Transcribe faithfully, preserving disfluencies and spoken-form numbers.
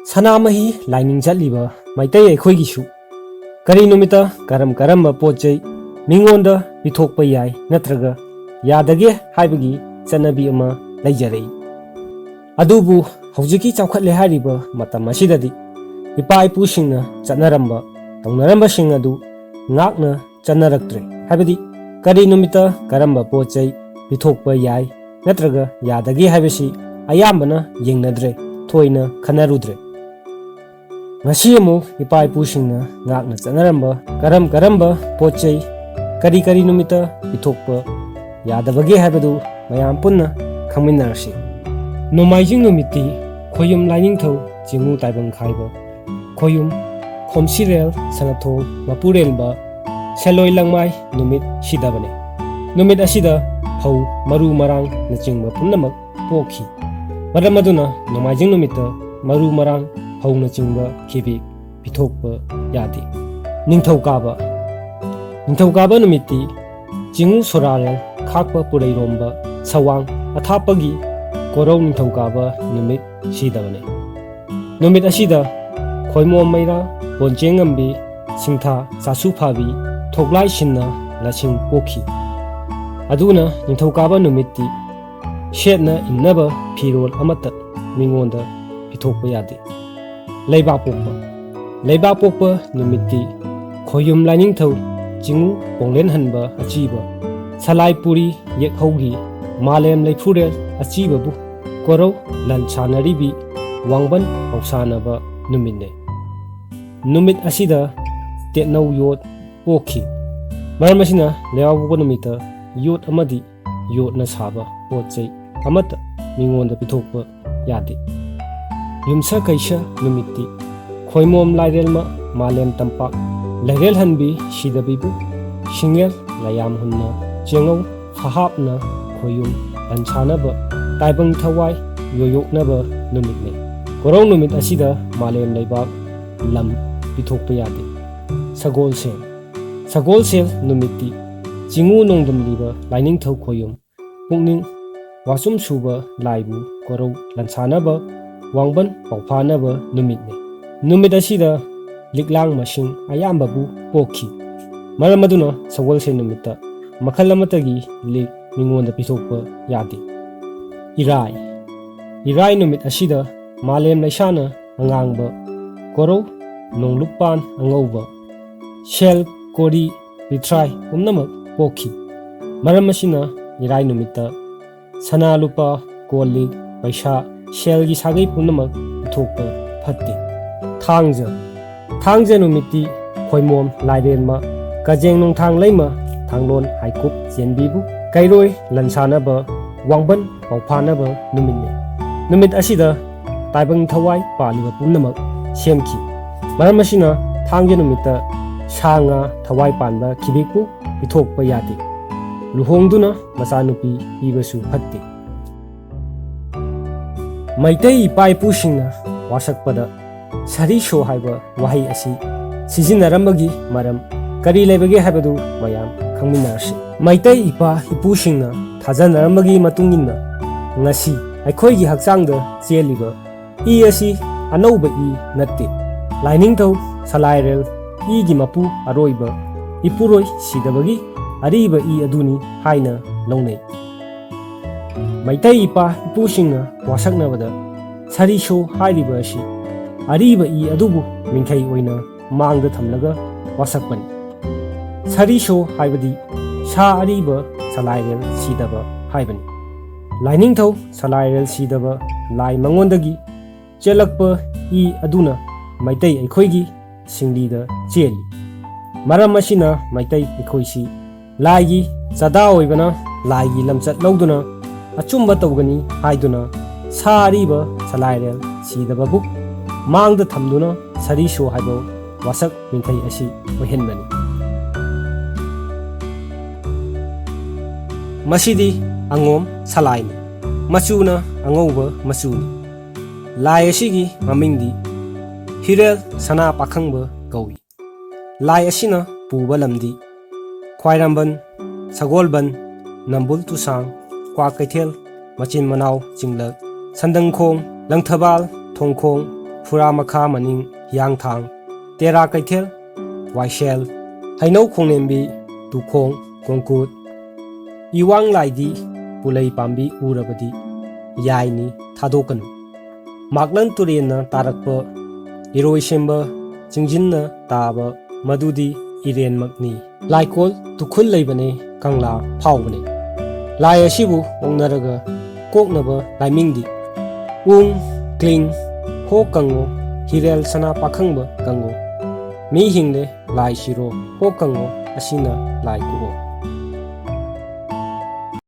ꯁꯅꯥꯃꯍꯤ ꯂꯥꯏꯅꯤꯡ ꯆꯠꯂꯤꯕ ꯃꯩꯇꯩ ꯑꯩꯈꯣꯏꯒꯤꯁꯨ ꯀꯔꯤ ꯅꯨꯃꯤꯠꯇ ꯀꯔꯝ ꯀꯔꯝꯕ ꯄꯣꯠ ꯆꯩ ꯃꯤꯉꯣꯟꯗ ꯄꯤꯊꯣꯛꯄ ꯌꯥꯏ ꯅꯠꯇ꯭ꯔꯒ ꯌꯥꯗꯒꯦ ꯍꯥꯏꯕꯒꯤ ꯆꯠꯅꯕꯤ ꯑꯃ ꯂꯩꯖꯔꯛꯏ꯫ ꯑꯗꯨꯕꯨ ꯍꯧꯖꯤꯛꯀꯤ ꯆꯥꯎꯈꯠꯂꯦ ꯍꯥꯏꯔꯤꯕ ꯃꯇꯝ ꯑꯁꯤꯗꯗꯤ ꯏꯄꯥ ꯏꯄꯨꯁꯤꯡꯅ ꯆꯠꯅꯔꯝꯕ, ꯇꯧꯅꯔꯝꯕꯁꯤꯡ ꯑꯗꯨ ꯉꯥꯛꯅ ꯆꯠꯅꯔꯛꯇ꯭ꯔꯦ꯫ ꯍꯥꯏꯕꯗꯤ ꯀꯔꯤ ꯅꯨꯃꯤꯠꯇ ꯀꯔꯝꯕ ꯄꯣꯠ ꯆꯩ ꯄꯤꯊꯣꯛꯄ ꯌꯥꯏ ꯅꯠꯇ꯭ꯔꯒ ꯌꯥꯗꯒꯦ ꯍꯥꯏꯕꯁꯤ ꯑꯌꯥꯝꯕꯅ ꯌꯦꯡꯅꯗ꯭ꯔꯦ, ꯊꯣꯏꯅ ꯈꯟꯅꯔꯨꯗ꯭ꯔꯦ꯫ ꯉꯁꯤ ꯑꯃꯨꯛ ꯏꯄꯥ ꯏꯄꯨꯁꯤꯡꯅ ꯉꯥꯛꯅ ꯆꯠꯅꯔꯝꯕ ꯀꯔꯝ ꯀꯔꯝꯕ ꯄꯣꯠ ꯆꯩ ꯀꯔꯤ ꯀꯔꯤ ꯅꯨꯃꯤꯠꯇ ꯄꯤꯊꯣꯛꯄ ꯌꯥꯗꯕꯒꯦ ꯍꯥꯏꯕꯗꯨ ꯃꯌꯥꯝ ꯄꯨꯟꯅ ꯈꯪꯃꯤꯟꯅꯔꯁꯤ꯫ ꯅꯣꯡꯃꯥꯏꯖꯤꯡ ꯅꯨꯃꯤꯠꯇꯤ ꯈꯣꯌꯨꯝ ꯂꯥꯏꯅꯤꯡꯊꯧ ꯆꯤꯡꯉꯨ ꯇꯥꯏꯕꯪ ꯈꯥꯏꯕ, ꯈꯣꯌꯨꯝ ꯈꯣꯝꯁꯤꯔꯦꯜ ꯁꯅꯊꯣꯡ ꯃꯄꯨꯔꯦꯜꯕ ꯁꯦꯂꯣꯏ ꯂꯪꯃꯥꯏ ꯅꯨꯃꯤꯠ ꯁꯤꯗꯕꯅꯤ꯫ ꯅꯨꯃꯤꯠ ꯑꯁꯤꯗ ꯐꯧ, ꯃꯔꯨ ꯃꯔꯥꯡꯅꯆꯤꯡꯕ ꯄꯨꯝꯅꯃꯛ ꯄꯣꯛꯈꯤ꯫ ꯃꯔꯝ ꯑꯗꯨꯅ ꯅꯣꯡꯃꯥꯏꯖꯤꯡ ꯅꯨꯃꯤꯠꯇ ꯃꯔꯨ ꯃꯔꯥꯡ, ꯐꯧꯅꯆꯤꯡꯕ ꯈꯤꯕꯤ ꯄꯤꯊꯣꯛꯄ ꯌꯥꯗꯦ꯫ ꯅꯤꯡꯊꯧꯀꯥꯕ, ꯅꯤꯡꯊꯧꯀꯥꯕ ꯅꯨꯃꯤꯠꯇꯤ ꯆꯤꯡꯉꯨ ꯁꯣꯔꯥꯔꯦꯜ ꯈꯥꯛꯄ ꯄꯨꯔꯩꯔꯣꯝꯕ ꯁꯋꯥꯡ ꯑꯊꯥꯞꯄꯒꯤ ꯀꯣꯔꯧ ꯅꯤꯡꯊꯧꯀꯥꯕ ꯅꯨꯃꯤꯠ ꯁꯤꯗꯕꯅꯤ꯫ ꯅꯨꯃꯤꯠ ꯑꯁꯤꯗ ꯈꯣꯏꯃꯣꯝ ꯃꯩꯔꯥ, ꯕꯣꯟꯆꯦꯡꯉꯝꯕꯤ, ꯁꯤꯡꯊꯥ ꯆꯥꯁꯨ ꯐꯥꯕꯤ, ꯊꯣꯛꯂꯥꯏ ꯁꯤꯟꯅ ꯂꯁꯤꯡ ꯄꯣꯛꯈꯤ꯫ ꯑꯗꯨꯅ ꯅꯤꯡꯊꯧꯀꯥꯕ ꯅꯨꯃꯤꯠꯇꯤ ꯁꯦꯠꯅ ꯏꯟꯅꯕ ꯐꯤꯔꯣꯜ ꯑꯃꯠꯇ ꯃꯤꯉꯣꯟꯗ ꯄꯤꯊꯣꯛꯄ ꯌꯥꯗꯦ꯫ ꯂꯩꯕꯥꯛꯄꯣꯛꯄ, ꯂꯩꯕꯥꯛꯄꯣꯛꯄ ꯅꯨꯃꯤꯠꯇꯤ ꯈꯣꯌꯨꯝ ꯂꯥꯏꯅꯤꯡꯊꯧ ꯆꯤꯡꯉꯨ ꯄꯣꯡꯂꯦꯟ ꯍꯟꯕ ꯑꯆꯤꯕ ꯁꯂꯥꯏꯄꯨꯔꯤ ꯌꯦꯛꯍꯧꯒꯤ ꯃꯥꯂꯦꯝ ꯂꯩꯐꯨꯔꯦꯜ ꯑꯆꯤꯕꯕꯨ ꯀꯣꯔꯧ ꯂꯟ ꯁꯥꯟꯅꯔꯤꯕꯤ ꯋꯥꯡꯕꯟ ꯄꯧꯁꯥꯅꯕ ꯅꯨꯃꯤꯠꯅꯤ꯫ ꯅꯨꯃꯤꯠ ꯑꯁꯤꯗ ꯇꯦꯠꯅꯧ ꯌꯣꯠ ꯄꯣꯛꯈꯤ꯫ ꯃꯔꯝ ꯑꯁꯤꯅ ꯂꯩꯕꯥꯛꯄꯣꯛꯄ ꯅꯨꯃꯤꯠꯇ ꯌꯣꯠ ꯑꯃꯗꯤ ꯌꯣꯠꯅ ꯁꯥꯕ ꯄꯣꯠ ꯆꯩ ꯑꯃꯠꯇ ꯃꯤꯉꯣꯟꯗ ꯄꯤꯊꯣꯛꯄ ꯌꯥꯗꯦ꯫ ꯌꯨꯝꯁ ꯀꯩꯁ ꯅꯨꯃꯤꯠꯇꯤ ꯈꯣꯏꯃꯣꯝ ꯂꯥꯏꯔꯦꯜꯃ ꯃꯥꯂꯦꯝ ꯇꯝꯄꯥꯛ ꯂꯩꯔꯦꯜꯍꯟꯕꯤ ꯁꯤꯗꯕꯤꯕꯨ ꯁꯤꯡꯉꯦꯜ ꯂꯌꯥꯝ ꯍꯨꯟꯅ ꯆꯦꯡꯉꯧ ꯐꯍꯥꯞꯅ ꯈꯣꯌꯨꯝ ꯂꯟꯁꯥꯅꯕ ꯇꯥꯏꯕꯪ ꯊꯋꯥꯏ ꯌꯣꯌꯣꯛꯅꯕ ꯅꯨꯃꯤꯠꯅꯤ꯫ ꯀꯣꯔꯧ ꯅꯨꯃꯤꯠ ꯑꯁꯤꯗ ꯃꯥꯂꯦꯝ ꯂꯩꯕꯥꯛ ꯂꯝ ꯄꯤꯊꯣꯛꯄ ꯌꯥꯗꯦ꯫ ꯁꯒꯣꯜꯁꯦꯜ, ꯁꯒꯣꯜꯁꯦꯜ ꯅꯨꯃꯤꯠꯇꯤ ꯆꯤꯡꯉꯨ ꯅꯣꯡꯗꯝꯂꯤꯕ ꯂꯥꯏꯅꯤꯡꯊꯧ ꯈꯣꯌꯨꯝ ꯄꯨꯛꯅꯤꯡ ꯋꯥꯆꯨꯝ ꯁꯨꯕ ꯂꯥꯏꯕꯨ ꯀꯣꯔꯧ ꯂꯟꯁꯥꯅꯕ ꯋꯥꯡꯕꯟ ꯄꯥꯎꯐꯥꯅꯕ ꯅꯨꯃꯤꯠꯅꯤ꯫ ꯅꯨꯃꯤꯠ ꯑꯁꯤꯗ ꯂꯤꯛꯂꯥꯡ ꯃꯁꯤꯡ ꯑꯌꯥꯝꯕꯕꯨ ꯄꯣꯛꯈꯤ꯫ ꯃꯔꯝ ꯑꯗꯨꯅ ꯁꯒꯣꯜꯁꯦꯟ ꯅꯨꯃꯤꯠꯇ ꯃꯈꯜ ꯑꯃꯠꯇꯒꯤ ꯂꯤꯛ ꯃꯤꯉꯣꯟꯗ ꯄꯤꯊꯣꯛꯄ ꯌꯥꯗꯦ꯫ ꯏꯔꯥꯏ꯫ ꯏꯔꯥꯏ ꯅꯨꯃꯤꯠ ꯑꯁꯤꯗ ꯃꯥꯂꯦꯝ ꯂꯩꯁꯥꯅ ꯑꯉꯥꯡꯕ, ꯀꯣꯔꯧ, ꯅꯣꯡꯂꯨꯛꯄꯥꯟ ꯑꯉꯧꯕ, ꯁꯦꯜ, ꯀꯣꯔꯤ, ꯄꯤꯊ꯭ꯔꯥꯏ ꯄꯨꯝꯅꯃꯛ ꯄꯣꯛꯈꯤ꯫ ꯃꯔꯝ ꯑꯁꯤꯅ ꯏꯔꯥꯏ ꯅꯨꯃꯤꯠꯇ ꯁꯅꯥ ꯂꯨꯄꯥ, ꯀꯣꯜ ꯂꯤꯛ, ꯄꯩꯁꯥ, ꯁꯦꯜꯒꯤ ꯁꯥꯒꯩ ꯄꯨꯝꯅꯃꯛ ꯄꯨꯊꯣꯛꯄ ꯐꯠꯇꯦ꯫ ꯊꯥꯡꯖ꯫ ꯊꯥꯡꯖ ꯅꯨꯃꯤꯠꯇꯤ ꯈꯣꯏꯃꯣꯝ, ꯂꯥꯏꯔꯦꯟꯃ, ꯀꯖꯦꯡ ꯅꯣꯡꯊꯥꯡ ꯂꯩꯃ, ꯊꯥꯡꯂꯣꯟ ꯍꯥꯏꯀꯨꯞ ꯆꯦꯟꯕꯤꯕꯨ, ꯀꯩꯔꯣꯏ ꯂꯟꯁꯥꯅꯕ, ꯋꯥꯡꯕꯟ ꯄꯥꯎꯐꯥꯅꯕ ꯅꯨꯃꯤꯠꯅꯤ꯫ ꯅꯨꯃꯤꯠ ꯑꯁꯤꯗ ꯇꯥꯏꯕꯪ ꯊꯋꯥꯏ ꯄꯥꯜꯂꯤꯕ ꯄꯨꯝꯅꯃꯛ ꯁꯦꯝꯈꯤ꯫ ꯃꯔꯝ ꯑꯁꯤꯅ ꯊꯥꯡꯖ ꯅꯨꯃꯤꯠꯇ ꯁꯥ ꯉꯥ ꯊꯋꯥꯏ ꯄꯥꯟꯕ ꯈꯤꯕꯤꯛꯄꯨ ꯄꯤꯊꯣꯛꯄ ꯌꯥꯗꯦ꯫ ꯂꯨꯍꯣꯡꯗꯨꯅ ꯃꯆꯥꯅꯨꯄꯤ ꯄꯤꯕꯁꯨ ꯐꯠꯇꯦ꯫ ꯃꯩꯇꯩ ꯏꯄꯥ ꯏꯄꯨꯁꯤꯡꯅ ꯋꯥꯁꯛꯄꯗ ꯁꯔꯤꯁꯣ ꯍꯥꯏꯕ ꯋꯥꯍꯩ ꯑꯁꯤ ꯁꯤꯖꯤꯟꯅꯔꯝꯕꯒꯤ ꯃꯔꯝ ꯀꯔꯤ ꯂꯩꯕꯒꯦ ꯍꯥꯏꯕꯗꯨ ꯃꯌꯥꯝ ꯈꯪꯃꯤꯟꯅꯔꯁꯤ꯫ ꯃꯩꯇꯩ ꯏꯄꯥ ꯏꯄꯨꯁꯤꯡꯅ ꯊꯥꯖꯅꯔꯝꯕꯒꯤ ꯃꯇꯨꯡ ꯏꯟꯅ, ꯉꯁꯤ ꯑꯩꯈꯣꯏꯒꯤ ꯍꯛꯆꯥꯡꯗ ꯆꯦꯜꯂꯤꯕ ꯏ ꯑꯁꯤ ꯑꯅꯧꯕ ꯏ ꯅꯠꯇꯦ꯫ ꯂꯥꯏꯅꯤꯡꯊꯧ ꯁꯂꯥꯏꯔꯦꯜ ꯏꯒꯤ ꯃꯄꯨ ꯑꯔꯣꯏꯕ ꯏꯄꯨꯔꯣꯏ ꯁꯤꯗꯕꯒꯤ ꯑꯔꯤꯕ ꯏ ꯑꯗꯨꯅꯤ ꯍꯥꯏꯅ ꯂꯧꯅꯩ꯫ ꯃꯩꯇꯩ ꯏꯄꯥ ꯏꯄꯨꯁꯤꯡꯅ ꯋꯥꯁꯛꯅꯕꯗ ꯁꯔꯤꯁꯣ ꯍꯥꯏꯔꯤꯕ ꯑꯁꯤ ꯑꯔꯤꯕ ꯏ ꯑꯗꯨꯕꯨ ꯃꯤꯡꯈꯩ ꯑꯣꯏꯅ ꯃꯥꯡꯗ ꯊꯝꯂꯒ ꯋꯥꯁꯛꯄꯅꯤ꯫ ꯁꯔꯤꯁꯣ ꯍꯥꯏꯕꯗꯤ ꯁꯥ ꯑꯔꯤꯕ ꯁꯂꯥꯏꯔꯦꯜ ꯁꯤꯗꯕ ꯍꯥꯏꯕꯅꯤ꯫ ꯂꯥꯏꯅꯤꯡꯊꯧ ꯁꯂꯥꯏꯔꯦꯜ ꯁꯤꯗꯕ ꯂꯥꯏ ꯃꯉꯣꯟꯗꯒꯤ ꯆꯦꯜꯂꯛꯄ ꯏ ꯑꯗꯨꯅ ꯃꯩꯇꯩ ꯑꯩꯈꯣꯏꯒꯤ ꯁꯤꯡꯂꯤꯗ ꯆꯦꯜꯂꯤ꯫ ꯃꯔꯝ ꯑꯁꯤꯅ ꯃꯩꯇꯩ ꯑꯩꯈꯣꯏꯁꯤ ꯂꯥꯏꯒꯤ ꯆꯥꯗꯥ ꯑꯣꯏꯕꯅ ꯂꯥꯏꯒꯤ ꯂꯝꯆꯠ ꯂꯧꯗꯨꯅ ꯑꯆꯨꯝꯕ ꯇꯧꯒꯅꯤ ꯍꯥꯏꯗꯨꯅ ꯁꯥ ꯑꯔꯤꯕ ꯁꯂꯥꯏꯔꯦꯜ ꯁꯤꯗꯕꯕꯨ ꯃꯥꯡꯗ ꯊꯝꯗꯨꯅ ꯁꯔꯤꯁꯣ ꯍꯥꯏꯕ ꯋꯥꯁꯛ ꯃꯤꯡꯈꯩ ꯑꯁꯤ ꯑꯣꯏꯍꯟꯕꯅꯤ꯫ ꯃꯁꯤꯗꯤ ꯑꯉꯣꯝ ꯁꯂꯥꯏꯅꯤ꯫ ꯃꯆꯨꯅ ꯑꯉꯧꯕ ꯃꯆꯨꯅꯤ꯫ ꯂꯥꯏ ꯑꯁꯤꯒꯤ ꯃꯃꯤꯡꯗꯤ ꯍꯤꯔꯦꯜ ꯁꯅꯥ ꯄꯥꯈꯪꯕ ꯀꯧꯏ꯫ ꯂꯥꯏ ꯑꯁꯤꯅ ꯄꯨꯕ ꯂꯝꯗꯤ ꯈ꯭ꯋꯥꯏꯔꯝꯕꯟ, ꯁꯒꯣꯜꯕꯟ, ꯅꯝꯕꯨꯜ ꯇꯨꯁꯥꯡ, ꯀ꯭ꯋꯥꯀꯩꯊꯦꯜ, ꯃꯆꯤꯟ ꯃꯅꯥꯎ ꯆꯤꯡꯂꯛ, ꯁꯟꯗꯪꯈꯣꯡ, ꯂꯪꯊꯕꯥꯜ, ꯊꯣꯡꯈꯣꯡ, ꯐꯨꯔꯥ ꯃꯈꯥ ꯃꯅꯤꯡ, ꯍꯤꯌꯥꯡꯊꯥꯡ, ꯇꯦꯔꯥ ꯀꯩꯊꯦꯜ, ꯋꯥꯏꯁꯦꯜ, ꯍꯩꯅꯧ ꯈꯣꯡꯂꯦꯝꯕꯤ, ꯇꯨꯈꯣꯡ, ꯀꯣꯡꯀꯨꯠ, ꯏꯋꯥꯡ ꯂꯥꯏꯗꯤ, ꯄꯨꯂꯩ ꯄꯥꯝꯕꯤ ꯎꯔꯕꯗꯤ ꯌꯥꯏꯅꯤ ꯊꯥꯗꯣꯛꯀꯅꯨ꯫ ꯃꯥꯛꯂꯪ ꯇꯨꯔꯦꯟꯅ ꯇꯥꯔꯛꯄ, ꯏꯔꯣꯏ ꯁꯦꯝꯕ ꯆꯤꯡꯖꯤꯟꯅ ꯇꯥꯕ, ꯃꯗꯨꯗꯤ ꯏꯔꯦꯟꯃꯛꯅꯤ꯫ ꯂꯥꯏꯀꯣꯜ ꯇꯨꯈꯨꯜ ꯂꯩꯕꯅꯦ, ꯀꯪꯂꯥ ꯐꯥꯎꯕꯅꯦ꯫ ꯂꯥꯏ ꯑꯁꯤꯕꯨ ꯑꯣꯛꯅꯔꯒ ꯀꯣꯛꯅꯕ ꯂꯥꯏꯃꯤꯡꯗꯤ ꯎꯡ, ꯀ꯭ꯂꯤꯡ, ꯍꯣ ꯀꯪꯉꯣ, ꯍꯤꯔꯦꯜ ꯁꯅꯥ ꯄꯥꯈꯪꯕ ꯀꯪꯉꯣ꯫ ꯃꯤ ꯍꯤꯡꯂꯦ ꯂꯥꯏ ꯁꯤꯔꯣ, ꯍꯣ ꯀꯪꯉꯣ, ꯑꯁꯤꯅ ꯂꯥꯏ ꯀꯣꯛꯑꯣ꯫